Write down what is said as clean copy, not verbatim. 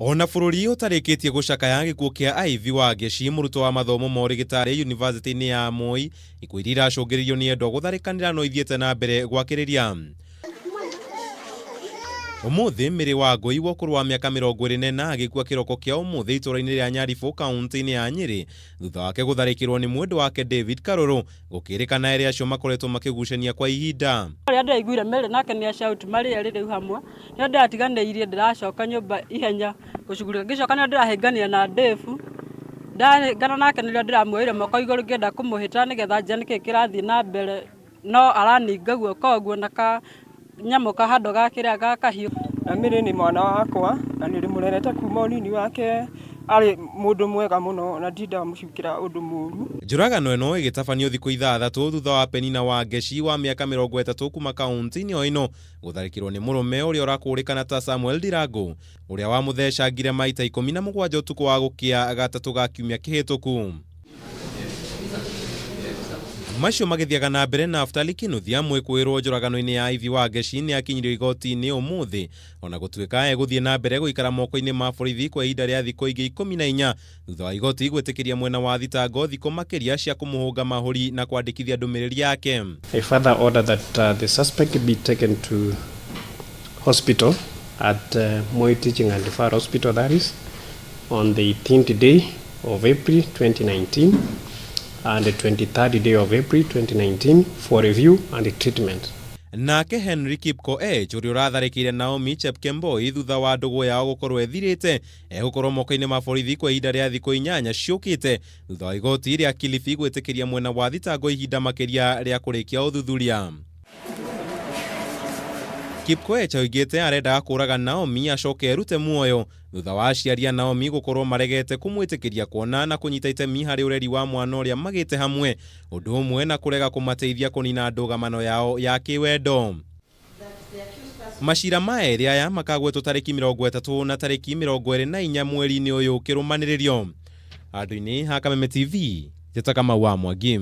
Ona bũrũri ũtarĩkĩtie gũcakaya gĩkuũ kĩa Ivy Wangeci, mũrutwo wa mathomo ma ũrĩgĩtarĩ yunivasĩtĩ-inĩ ya Moi, ikuũ iria iracũngĩrĩirio nĩ endwa gũtharĩkanĩra no ithiĩte na mbere gwakĩrĩria. Ũmũthĩ Mary Wangũi wa ũkũrũ wa mĩaka 24 agĩkua kĩroko kĩa ũmũthĩ itũũra-inĩ rĩa Nyaribũ kaunti-inĩ ya Nyĩrĩ thutha wake gũtharĩkĩrwo nĩ mwendwa wake David Karũrũ, gũkĩrĩkana erĩ acio makoretwo makĩgucania kwa ihinda. Ũrĩa ndĩraiguire Mary nake nĩ shout marĩ erĩ rĩu hamwe, nĩo ndĩratiganĩirie ndĩracoka nyũmba ihenya gũcugurĩka, ngĩcoka nĩo ndĩrahĩnganire na Dave, ndahĩngana nake nĩrĩo ndĩramuoire moko igũrũ ngĩenda kũmũhĩta nĩgetha njione nĩkĩ kĩrathiĩ na mbere, no araninga guoko ũguo na kanyamũ kahando ga kĩrĩa ga kahiũ. Na Mary nĩ mwana wakwa na nĩ ndĩmũrerete kuma ũnini wake, arĩ mũndũ mwega mũno na ndindamũcukĩra ũndũ mũru. Njũragano ĩno ĩgĩtabanio thikũ ithathatũ thutha wa Penina Wangeci wa mĩaka 30 kuma kaunti-inĩ o ĩno gũtharĩkĩrwo nĩ mũrũme ũrĩa ũrakũrĩkana ta Samuel Ndirango, ũrĩa wamũthecangire maita 17 ũtukũ wa gũkĩa gatatũ ga kiumia kĩhĩtũku. Macio magĩthiaga na mbere, Naftali Kinuthia, mwĩkũĩrwo njũragano-inĩ ya Ivy Wangeci, nĩ akinyirio igoti-inĩ ũmũthĩ, ona gũtuĩka egũthiĩ na mbere gũikara moko-inĩ ma borithi kwa ihinda rĩa thikũ ingĩ 14 thutha wa igoti gwĩtĩkĩria mwena wa thitango thikũ makĩria cia kũmũhũnga mahũri na kwandĩkithia ndũmĩrĩri yake. I further order that the suspect be taken to hospital at Moi Teaching and Referral Hospital, that is, on the 18th day of April 2019 and the 23rd day of April 2019 for review and treatment. Nake Henry Kipkoech, ũrĩa ũratharĩkĩire Naomi Chepkemboi thutha wa ndũgũ yao gũkorwo ĩthirĩte, egũkorwo moko-inĩ ma borithi kwa ihinda rĩa thikũ 8 ciũkĩte thutha wa igoti rĩa Kilifi gwĩtĩkĩria mwena wa thitango ihinda makĩria rĩa kũrĩkia ũthuthuria. Kipkoech oigĩte arendaga kũraga Naomi acoke erute muoyo thutha wa aciari a Naomi gũkorwo maregete kũmwĩtĩkĩria kuona na kũnyita itemi harĩ ũreri wa mwana ũrĩa magĩte hamwe, ũndũ ũmwe na kũrega kũmateithia kũnina ndũgamano yao ya kĩwendo. Macira ma erĩ aya makagwetwo tarĩki 30 na tarĩki 24 mweri-inĩ ũyũ kĩrũmanĩrĩrio. Handũ-inĩ ha Kameme TV, Njĩta Kamau wa Mwangi.